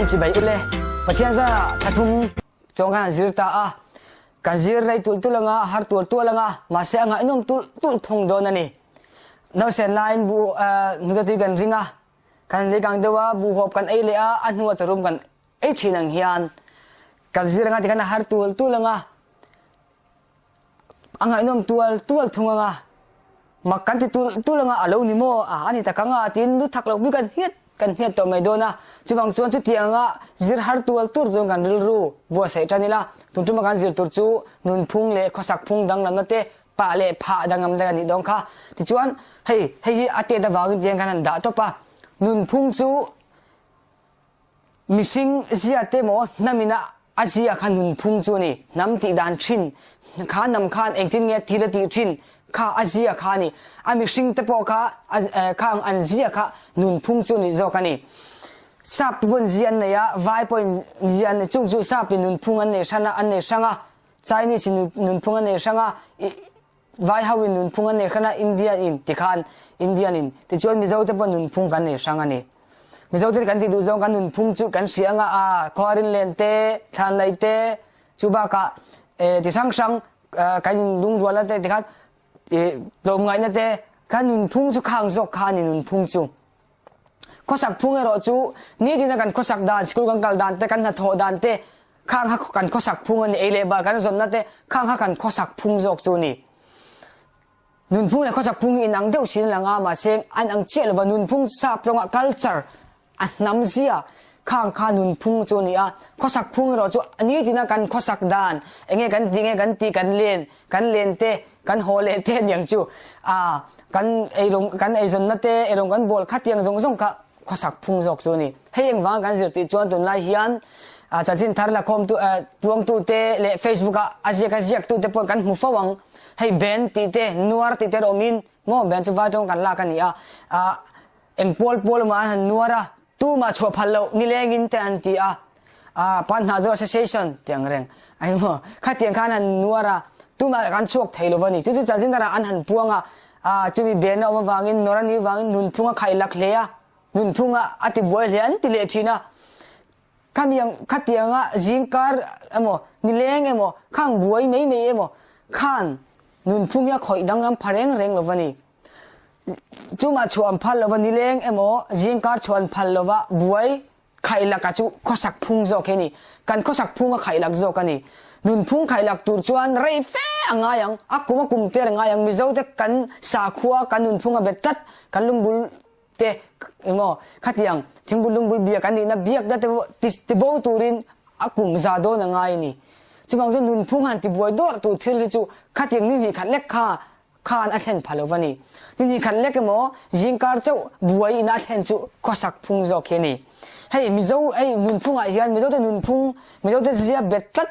Inchibai ule. Pathian zarah thla thum chuang khan an zir ta a. Kan zir rei tulh tulh anga, a har tual tual anga, mahse a ngaihnawm tulh tulh thung dawn a ni. Nausen laiin bu hnute tui kan ring a, kan leikang deuh a, buhhawp kan ei leh a, a hnuah chawrum kan ei thin ang hian kan zir anga tikhan a har tual tual anga, a ngaihnawm tual tual thung anga, mak kan ti tulh tulh anga a lo ni maw a a ni tak anga tiin lu thak loh bik an hiat kan hiat tawh mai dawn a, chuvang chuan chutiang anga zir har tual tur chuan kan rilru buatsaih tan ila, tun tuma kan zir tur chu nunphung leh khawsak phung danglamna te pah leh phah danglam daih a nih dawn kha. Tichuan hei hei hi a tet avangin tiang khan an dah tawp a, nunphung chu Mihring zia te maw hnam in a zia kha nunphung chu a ni. Hnam tih dan thin kha hnam khan engtin nge thil a tih thin kha a zia kha a ni. A mihring te pawh kha kha an zia kha nunphung chu a ni zawk a ni. Sap te pawn zia an nei a, vai pawhin zia an nei chung chu sap in nunphung an nei hran a an nei hrang a, Chinese in nunphung an nei hrang a, Vai ho in nunphung an nei hrang a, Indian in ti khan Indian in tichuan Mizo te pawh nunphung kan nei hrang a ni. Mizo te kan tih duh zawng kan nunphung chu kan hria anga a khuarin len te, thlan laih te, chu bakah eh ti hrang hrang kan in lungrualna te tikhan eh tlawmngaihna te kha nunphung chu khang zawk kha a ni nunphung chu. Khawsak phung erawh chu nitin a kan khawsak dan, sikul kan kal dan te, kan hnathawh dan te Khang kha kan khawsak phung a ni, ei leh bar kan zawnna te khang kha kan khawsak phung zawk chu a ni. Nunphung leh khawsak phung hi inang deuh sin a lang a, mahse an ang chiah lova nunphung sap rawnga culture a hnam zia khang kha nunphung chu a ni a, khawsak phung erawh chu nitina kan khawsak dan enge kan tih nge kan tih kan len kan len te kan haw leh te aniang chu a kan eirawng kan eizawnna te eirawng kan bawl khatiang zawng zawng kha khawsak phung zawk chu a ni. Hei engvanga kan zir tih chuan tunlai hian chanchin thar lakhawmtu puangtute leh Facebook ah a ziak a ziaktute pawh kan hmu fo ang. Hei ben tih te, nuar tih te erawh awmin maw ben chu vai tawng kan lak a ni a, eng pawl pawl awmah an han nuar a, tumah chhuah phal loh nilengin te an ti a, Panhnah Zawr Association tih ang reng a ni maw, khatiang khan an han nuar a, tumah kan chhuak thei lo va ni. Chu chu chanchin tharah an han puang a, A chumi bian a awm avangin nawr a nih vangin nunphung a khaih lak hle a, nunphung a a ti buai hle an ti leh thin a. Khami ang khatianga zingkar emaw nileng emaw khang buai mai mai emaw khan nunphung hi a khawih danglam pha reng reng lo va ni. Chumah chhuah an phal lova nileng emaw zingkar chhuah an phal lova buai Khaihlaka chu khawsak phung zawk hi a ni. Kan khawsak phung a khaihlak zawk a ni. Nunphung khaihlak tur chuan rei fe a ngai ang, a kum a kum ter a ngai ang. Mizote kan sakhua, kan nunphung a bet tlat, kan lungbul te emaw khatiang thingbul lungbul biak an nihna biakna te pawh ti bo turin a kum za dawn a ngai a ni. Chuvang chuan nunphung han tibuai dawrh tur thil hi chu khatiang ni hnih khat lek kha khan a thlen pha lo va ni. Ni hnih khat lek emaw zingkar chauh buai ina a thlen chu khawsak phung zawk hi a ni. Hei Mizo hei nunphung ah hian Mizote nunphung Mizote zia bet tlat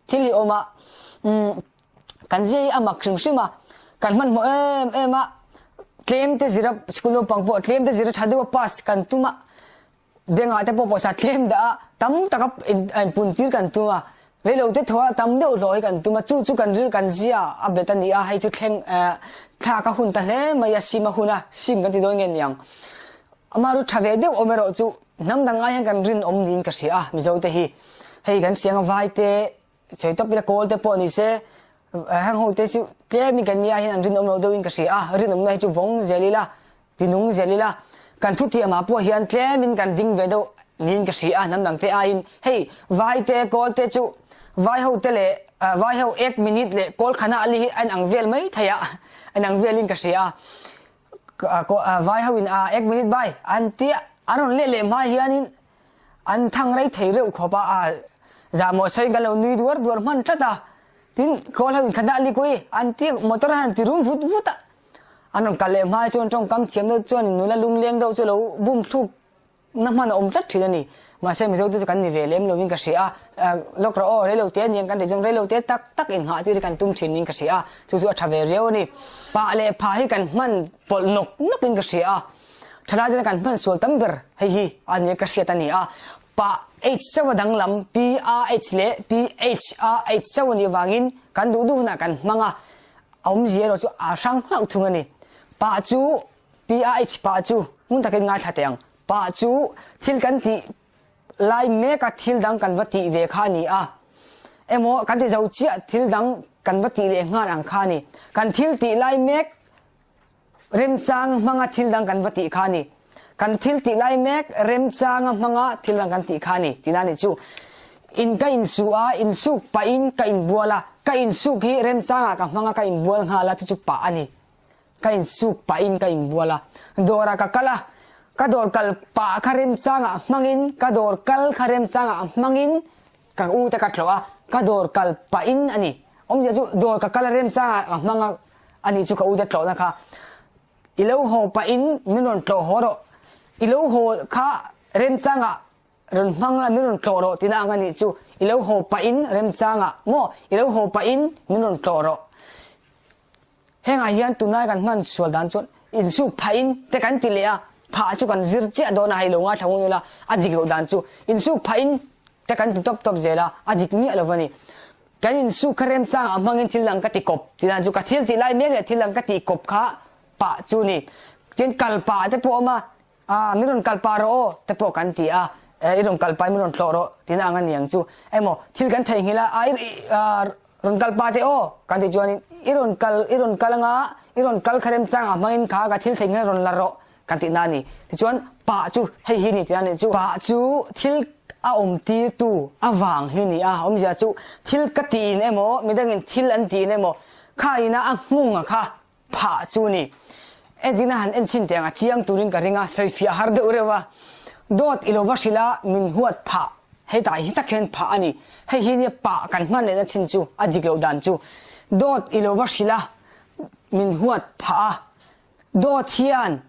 thil hi a awm a, umm kan zia hi a mak hrim hrim a, kan hmanhmawh em em a, tlem te zira sikul naupang pawh tlem te zira tha deuh a pass kan tum a, Bengah te pawh pawisa tlem dah a, tam taka inpun tir kan tum a, reilo te thaw a tam deuh hlawh hi kan tum a, chu chu kan ril kan zia a bet a ni a, hei chu thleng thlak a hun ta hle mai a, sim a hun a, sim kan ti dawn nge niang. Ama ru tha ve deuh awm erawh chu hnam dang ngai hian kan rinawm niin ka hria a, Mizo te hi hei kan siang a vai te sawi tawp ila kawl te pawh ni se heng ho te chu tlem in kan nia hian an rinawm lo deuh in ka hria a, rinawmna hi chu vawng zel ila Tinung zel ila, kan thutiam ah pawh hian tlem in kan ding ve deuh niin ka hria a, hnam dang te aiin hei vai te kawl te chu vai ho te leh vai ho ek minute leh kawl khana ali hi a inang vel mai thei a, a inang vel in ka hria a, vai ho in a ek minute bai an tia an rawn leh leh hma hianin an thang rei thei reuh khawp a, a zahmawh sawiin kan lo nui duar duar hman tlat a, tin kawl ho in khana ali kui an tia motor an han ti rum vut vut a. An rawn kal leh hma chuan tawngkam thiam deuh chuan nula lungleng deuh chu lo bum thluk na hman a awm tlat thin a ni. Mahse Mizo te chu kan ni ve lem lovin ka hria a, lawk rawh aw reilo te aniang kan tih chuan reilo te tak tak inghah tir hi kan tum thin niin ka hria a, chu chu a tha ve riau a ni. Pah leh pha hi kan hman pawlh nawk nawk in ka hria a, thalai tena kan hman sual tam ber hei hi a nia ka hriat a ni a, pah H chauh a danglam PAH leh PHAH chauh a nih vangin kan duh duh hunah kan hmang a, A awmzia erawh chu a hrang hlauh thung a ni. Pah chu PAH pah chu hmun takin ngaithla teh ang. Pah chu thil kan tih lai meka thil dang kan va tih ve kha a ni a, emaw kan ti zo chiah thil dang kan va tih leh nghal ang kha a ni. Kan thil tih lai mek remchang hmanga thil dang kan va tih kha a ni. Kan thil tih lai mek remchanga hmanga thil dang kan tih kha a ni tihna a nih chu. In ka insu a, insuk pahin ka inbual a, ka insuk hi remchangah ka hmanga ka inbual nghal a chu chu pah a ni. Ka insuk pahin ka inbual a, dawrah ka kal a, ka dawr kal pah kha remchangah hmangin, ka dawr kal kha remchangah hmangin ka u te ka tlawh a, ka dawr kal pahin a ni. Awmzia chu dawr ka kal a remchangah ka hmang a, a nih chu ka u te tlawhna kha. I lo haw pahin min rawn tlawh haw rawh, i lo haw kha remchangah Rawn hmang la min rawn tlawh rawh tina ang a nih chu i lo haw pahin remchangah maw i lo haw pahin min rawn tlawh rawh. Hengah hian tunlai kan hman sual dan chuan insuk phahin te kan ti leh a, phah chu kan zir chiah dawn a hei lo ngaithla ngun ula a dik loh dan chu insuk phahin te kan ti tawp tawp zel a, a dik miah lo a ni. Kan insuk kha remchangah hmangin thil dang ka ti kawp tih dan chu ka thil tih lai mek leh thil dang ka tih kawp kha pah chu ni. Tin kal pah te pawh a awm a, A, min rawn kal pah rawh aw, te pawh kan ti a, e, i rawn kal pah in min rawn tlawh rawh tihna ang a ni ang chu. Emaw, thil kan theihnghilh a, a, i, a, rawn kal pah teh aw, kan tih chuanin i rawn kal, i rawn kal anga, i rawn kal kha remchang ah hmangin kha ka thil theihnghilh rawn la rawh kan tihna a ni. Tichuan, pah chu hei hi ni tihna a nih chu. Pah chu thil a awm tirtu avang hi ni a, awmzia chu thil ka tiin emaw, midangin thil an tiin emaw, kha ina a nghunga kha phah chu ni. Edina han en chhin teh ang a chiang turin ka ring a, sawifiah har deuh reuh a. Dawt i lo va hrilh a, min huat phah. Hetah hi tak hian phah a ni. Hei hi nia pah kan hman lehna chin chu a dik loh dan chu. Dawt i lo va hrilh a, min huat phah a. Dawt hian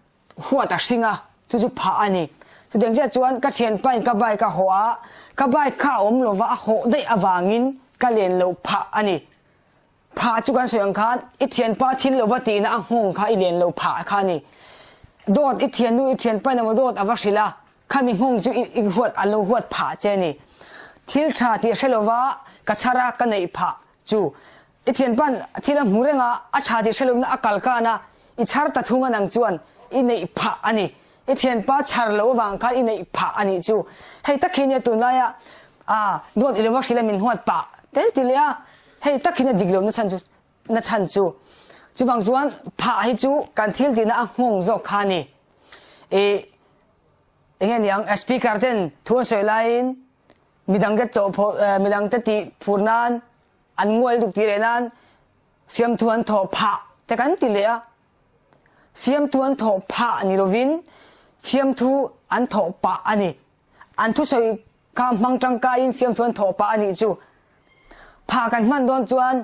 huat a hring a, chu chu phah a ni. Chutiang chiah chuan ka thianpain ka bike a hawh a, ka bike kha a awm lova a hawh daih avangin ka len loh phah a ni. Phah chu kan sawi ang khan i thianpa thil lova tihna a nghawng kha i len lo phah kha a ni. Dawt i thiannu i thianpa in emaw dawt a va hrilh a, khami nghawng chu i huat a lo huat phah che a ni. Thil tha tih hre lova ka chhar a ka neih phah chu i thianpa'n thil a hmu reng a, a tha tih hre lovna a kal kan a, i chhar ta thung a nang chuan i neih phah a ni. I thianpa chhar lo avang khan i neih phah a nih chu. Hei tak hi nia tunlaia a dawt i lova hrilh a min huat pah ten ti leh a. Hei tak hi na dik lo na chhan chu na chhan chu. Chuvang chuan phah hi chu kan thil tihna a nghawng zawk kha a ni. I enge niang speaker ten thu an sawi laiin midangte chawh phawh midangte tih phur nan an ngual duk tih leh nan fiamthu an thawh phah te kan ti leh a. Fiamthu an thawh phah ni lovin fiamthu an thawh pah a ni. An thusawi kha hmang tangkaiin fiamthu an thawh pah a nih chu. Phah kan hman dawn chuan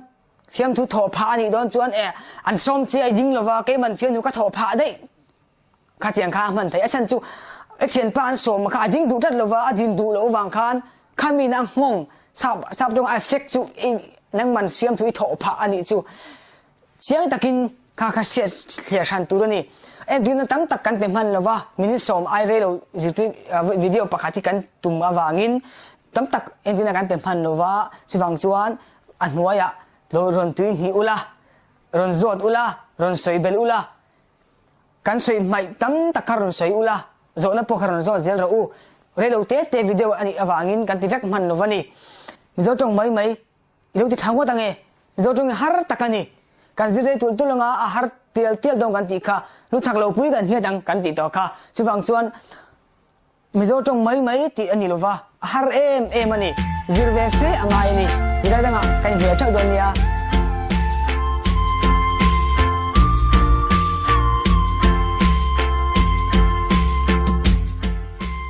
fiamthu thawh phah a nih dawn chuan eh an sawm chiai ding lova keiman fiamthu ka thawh phah daih khatiang kha a hman theih. A chhan chu i thianpa an sawm kha a ding duh tlat lova a din duh loh avang khan khami na nghawng sap sap tawng a effect chu i nangman fiamthu i thawh phah a nih chu. Chiang takin kha kha hriat thliar hran tur a ni. Entirna tam tak kan pe hman lo va, minute sawm ai rei lo zirtir video pakhat hi kan tum avangin tam tak entirna kan pe hman lo va, chuvang chuan a hnuaiah lo rawn tui hnih ula, rawn zawt ula, rawn sawi belh ula, kan sawi hmaih tam tak kha rawn sawi ula, zawhna pawh kha rawn zawt zel rawh u. Rei lo te te video a nih avangin kan ti vek hman lo va ni. Mizo tawng mai mai. I lo ti thla ngawt ang e. Mizo tawng hi har tak a ni. Kan zir rei tulh tulh anga a har tial tial dawn kan tih kha lu thak lo pui kan hiat ang kan tih tawh kha. Chuvang chuan Mizo tawng mai mai tih a ni lova, a har em em a ni. Zir ve fe a ngai a ni. Nilai dangah kan inhmel theuh dawn nia.